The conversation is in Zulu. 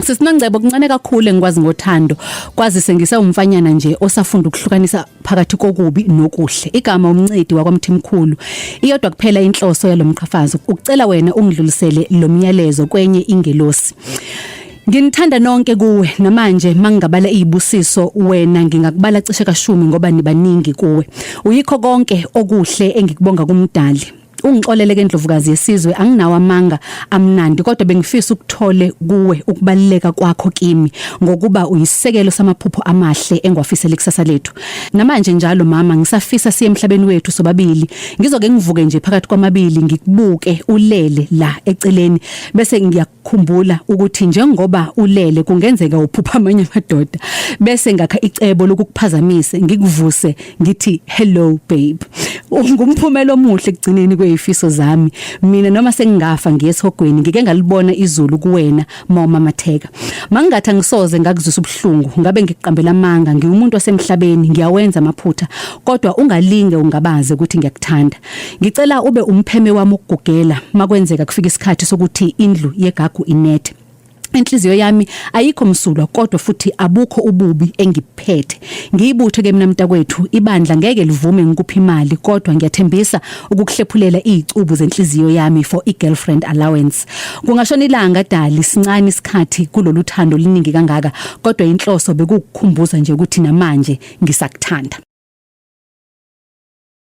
Sisinongcebo kuncane kakhulu engikwazi ngothando kwazise ngisewumfanyana nje osafunda ukuhlukanisa phakathi kokubi nokuhle. Igama umncedi wakwamthimkhulu. Iyodwa kuphela inhloso yalomqhafazo ukucela wena ungidlulisele lo myalezo kwenye ingelosi. Nginithanda nonke kuwe namanje mangingabala izibusiso wena ngingakubala cishe kashumi ngoba nibaningi kuwe. Uyikho konke okuhle engikubonga kumdali. Ungixolele ke ndlovukazi yesizwe anginawo amanga amnandi kodwa bengifisa ukuthole kuwe ukubaluleka kwakho kimi ngokuba uyisisekelo samaphupho amahle engiwafisela ikusasa lethu. Namanje njalo mama ngisafisa siye emhlabeni wethu sobabili. Ngizoke ngivuke nje phakathi kwamabili ngikubuke ulele la eceleni bese ngiyakukhumbula ukuthi njengoba ulele kungenzeka uphupha amanye amadoda bese ngakha icebo lokukuphazamisa ngikuvuse ngithi hello babe. Ungumphumela omuhle ekugcineni kwezifiso zami. Mina noma sengingafa ngiye esihogweni ngike ngalibona izulu kuwena mawumamatheka. Mangingathi angisoze ngakuzwisa ubuhlungu ngabe ngiqambela amanga ngiwumuntu wasemhlabeni ngiyawenza amaphutha kodwa ungalinge ungabaze ukuthi ngiyakuthanda. Ngicela ube umpheme wami ukugugela makwenzeka kufika isikhathi sokuthi indlu yegagu inethe. Inhliziyo yami ayikho msulwa kodwa futhi abukho ububi engibuphethe. Ngiyibuthe ke mina mntakwethu ibandla ngeke livume ngikuphi imali kodwa ngiyathembisa ukukuhlephulela izicubu zenhliziyo yami for i-girlfriend allowance. Kungashona ilanga dali sincane isikhathi kulolu thando liningi kangaka kodwa inhloso bekukukhumbuza nje ukuthi namanje ngisakuthanda.